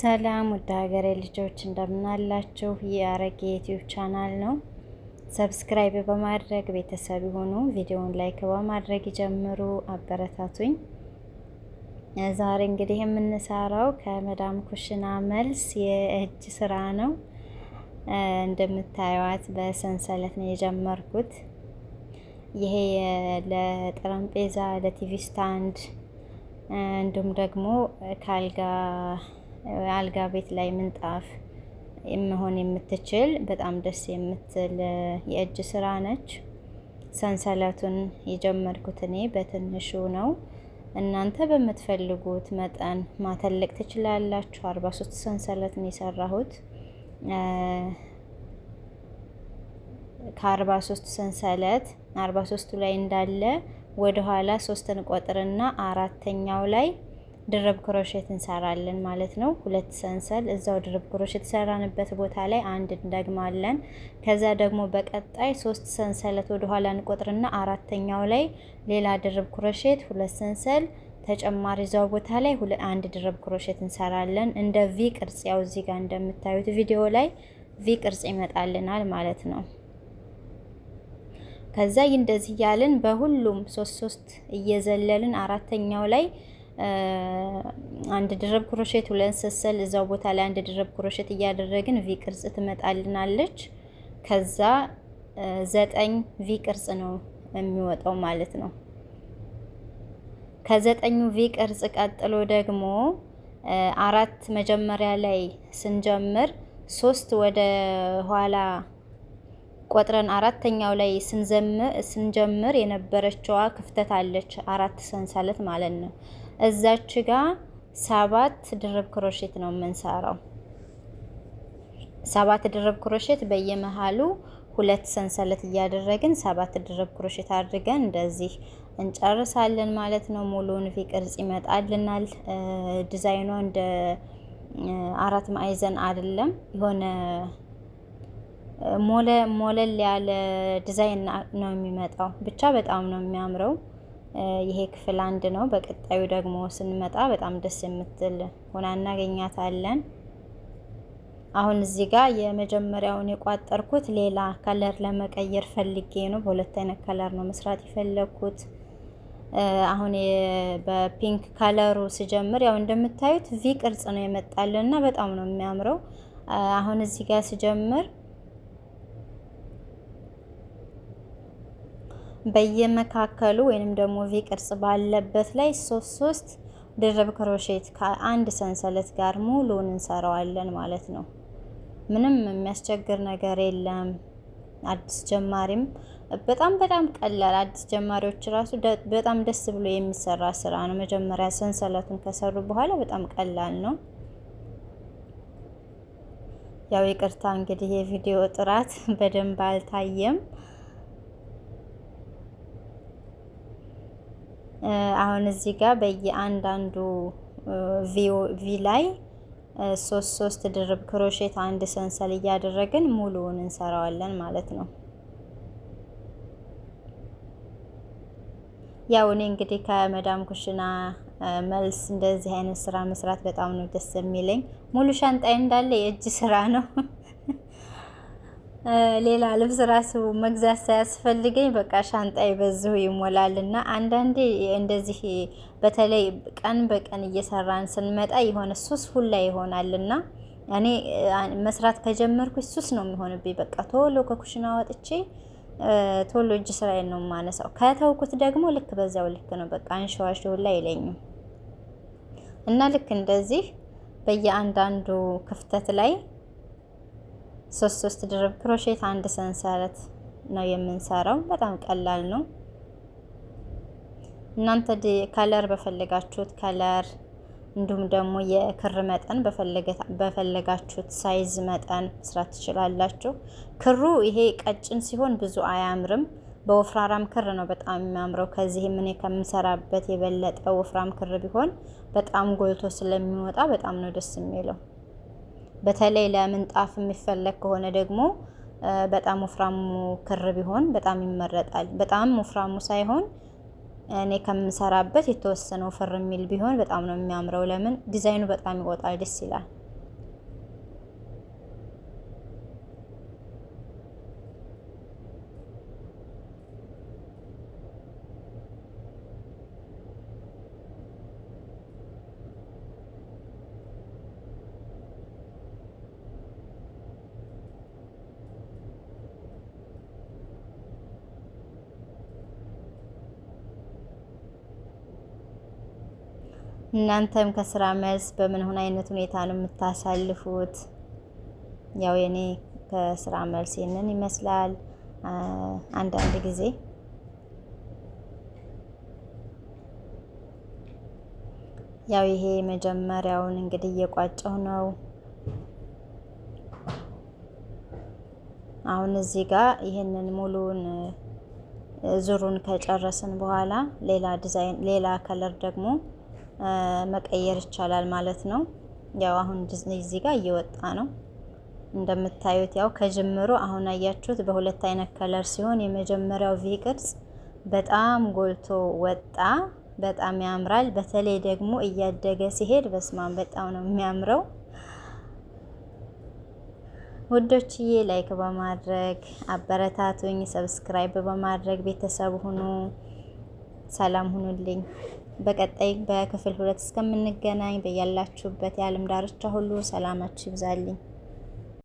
ሰላም ውድ ሀገሬ ልጆች እንደምናላችሁ። የአረጌ ዩቲዩብ ቻናል ነው። Subscribe በማድረግ ቤተሰብ ይሁኑ። ቪዲዮውን like በማድረግ ይጀምሩ፣ አበረታቱኝ። ዛሬ እንግዲህ የምንሰራው ከመዳም ኩሽና መልስ የእጅ ስራ ነው። እንደምታዩት በሰንሰለት ነው የጀመርኩት። ይሄ ለጠረጴዛ፣ ለ TV stand እንዲሁም ደግሞ ከአልጋ አልጋ ቤት ላይ ምንጣፍ መሆን የምትችል በጣም ደስ የምትል የእጅ ስራ ነች። ሰንሰለቱን የጀመርኩት እኔ በትንሹ ነው። እናንተ በምትፈልጉት መጠን ማተለቅ ትችላላችሁ። 43 ሰንሰለት ነው የሰራሁት። ከ43 ሰንሰለት 43ቱ ላይ እንዳለ ወደ ኋላ ሶስትን ቆጥርና አራተኛው ላይ ድርብ ክሮሼት እንሰራለን ማለት ነው። ሁለት ሰንሰል እዛው ድርብ ክሮሼት ሰራንበት ቦታ ላይ አንድ እንደግማለን። ከዛ ደግሞ በቀጣይ ሶስት ሰንሰለት ወደ ኋላ እንቆጥርና አራተኛው ላይ ሌላ ድርብ ክሮሼት፣ ሁለት ሰንሰል ተጨማሪ እዛው ቦታ ላይ አንድ ድርብ ክሮሼት እንሰራለን። እንደ V ቅርጽ፣ ያው እዚህ ጋር እንደምታዩት ቪዲዮ ላይ V ቅርጽ ይመጣልናል ማለት ነው። ከዛ እንደዚህ እያልን በሁሉም ሶስት ሶስት እየዘለልን አራተኛው ላይ አንድ ድርብ ክሮሼት፣ ሁለት ሰንሰል፣ እዛው ቦታ ላይ አንድ ድርብ ክሮሼት እያደረግን V ቅርጽ ትመጣልናለች። ከዛ 9 V ቅርጽ ነው የሚወጣው ማለት ነው። ከዘጠኙ V ቅርጽ ቀጥሎ ደግሞ አራት መጀመሪያ ላይ ስንጀምር ሶስት ወደ ኋላ ቆጥረን አራተኛው ላይ ስንጀምር የነበረችዋ ክፍተት አለች፣ አራት ሰንሰለት ማለት ነው። እዛች ጋ 7 ድርብ ክሮሼት ነው የምንሰራው። 7 ድርብ ክሮሼት በየመሃሉ ሁለት ሰንሰለት እያደረግን 7 ድርብ ክሮሼት አድርገን እንደዚህ እንጨርሳለን ማለት ነው። ሙሉውን V ቅርጽ ይመጣልናል። ዲዛይኗ እንደ አራት ማዕዘን አይደለም፣ የሆነ ሞለ ሞለል ያለ ዲዛይን ነው የሚመጣው። ብቻ በጣም ነው የሚያምረው። ይሄ ክፍል አንድ ነው። በቀጣዩ ደግሞ ስንመጣ በጣም ደስ የምትል ሆና እናገኛታለን። አሁን እዚህ ጋር የመጀመሪያውን የቋጠርኩት ሌላ color ለመቀየር ፈልጌ ነው። በሁለት አይነት color ነው መስራት የፈለግኩት። አሁን በ pink color ኡ ስጀምር ያው እንደምታዩት V ቅርጽ ነው የመጣልን እና በጣም ነው የሚያምረው። አሁን እዚህ ጋር ስጀምር በየመካከሉ ወይንም ደግሞ V ቅርጽ ባለበት ላይ ሶስት ሶስት ድርብ ክሮሼት ከአንድ ሰንሰለት ጋር ሙሉውን እንሰራዋለን ማለት ነው። ምንም የሚያስቸግር ነገር የለም። አዲስ ጀማሪም በጣም በጣም ቀላል፣ አዲስ ጀማሪዎች ራሱ በጣም ደስ ብሎ የሚሰራ ስራ ነው። መጀመሪያ ሰንሰለቱን ከሰሩ በኋላ በጣም ቀላል ነው። ያው ይቅርታ እንግዲህ የቪዲዮ ጥራት በደንብ አልታየም። አሁን እዚህ ጋር በየአንዳንዱ V ላይ ሶስት ሶስት ድርብ ክሮሼት አንድ ሰንሰል እያደረግን ሙሉውን እንሰራዋለን ማለት ነው። ያው እኔ እንግዲህ ከመዳም ኩሽና መልስ እንደዚህ አይነት ስራ መስራት በጣም ነው ደስ የሚለኝ። ሙሉ ሻንጣዬ እንዳለ የእጅ ስራ ነው። ሌላ ልብስ ራሱ መግዛት ሳያስፈልገኝ በቃ ሻንጣዬ በዚሁ ይሞላል። እና አንዳንዴ እንደዚህ በተለይ ቀን በቀን እየሰራን ስንመጣ የሆነ ሱስ ሁላ ይሆናል። እና እኔ መስራት ከጀመርኩኝ ሱስ ነው የሚሆንብኝ። በቃ ቶሎ ከኩሽና ወጥቼ ቶሎ እጅ ስራዬን ነው የማነሳው። ከተውኩት ደግሞ ልክ በዛው ልክ ነው፣ በቃ አንሸዋሽ ሁላ አይለኝም። እና ልክ እንደዚህ በየአንዳንዱ ክፍተት ላይ ሶስት ሶስት ድርብ ክሮሼት አንድ ሰንሰለት ነው የምንሰራው። በጣም ቀላል ነው። እናንተ color በፈለጋችሁት color እንዲሁም ደግሞ የክር መጠን በፈለጋችሁት size መጠን መስራት ትችላላችሁ። ክሩ ይሄ ቀጭን ሲሆን ብዙ አያምርም። በወፍራራም ክር ነው በጣም የሚያምረው። ከዚህም እኔ ከምሰራበት የበለጠ ወፍራም ክር ቢሆን በጣም ጎልቶ ስለሚወጣ በጣም ነው ደስ የሚለው። በተለይ ለምንጣፍ የሚፈለግ ከሆነ ደግሞ በጣም ወፍራሙ ክር ቢሆን በጣም ይመረጣል። በጣም ወፍራሙ ሳይሆን እኔ ከምሰራበት የተወሰነ ወፈር የሚል ቢሆን በጣም ነው የሚያምረው። ለምን ዲዛይኑ በጣም ይወጣል፣ ደስ ይላል። እናንተም ከስራ መልስ በምን አይነት ሁኔታ ነው የምታሳልፉት? ያው የኔ ከስራ መልስ ይህንን ይመስላል። አንዳንድ ጊዜ ያው ይሄ መጀመሪያውን እንግዲህ እየቋጨው ነው። አሁን እዚህ ጋር ይህንን ሙሉውን ዙሩን ከጨረስን በኋላ ሌላ ዲዛይን፣ ሌላ color ደግሞ መቀየር ይቻላል ማለት ነው። ያው አሁን እዚህ ጋር እየወጣ ነው እንደምታዩት። ያው ከጅምሩ አሁን አያችሁት በሁለት አይነት color ሲሆን የመጀመሪያው V ቅርጽ በጣም ጎልቶ ወጣ። በጣም ያምራል። በተለይ ደግሞ እያደገ ሲሄድ በስማም በጣም ነው የሚያምረው። ውዶችዬ like በማድረግ አበረታቱኝ፣ subscribe በማድረግ ቤተሰብ ሁኑ። ሰላም ሁኑልኝ። በቀጣይ በክፍል 2 እስከምንገናኝ በያላችሁበት የዓለም ዳርቻ ሁሉ ሰላማችሁ ይብዛልኝ።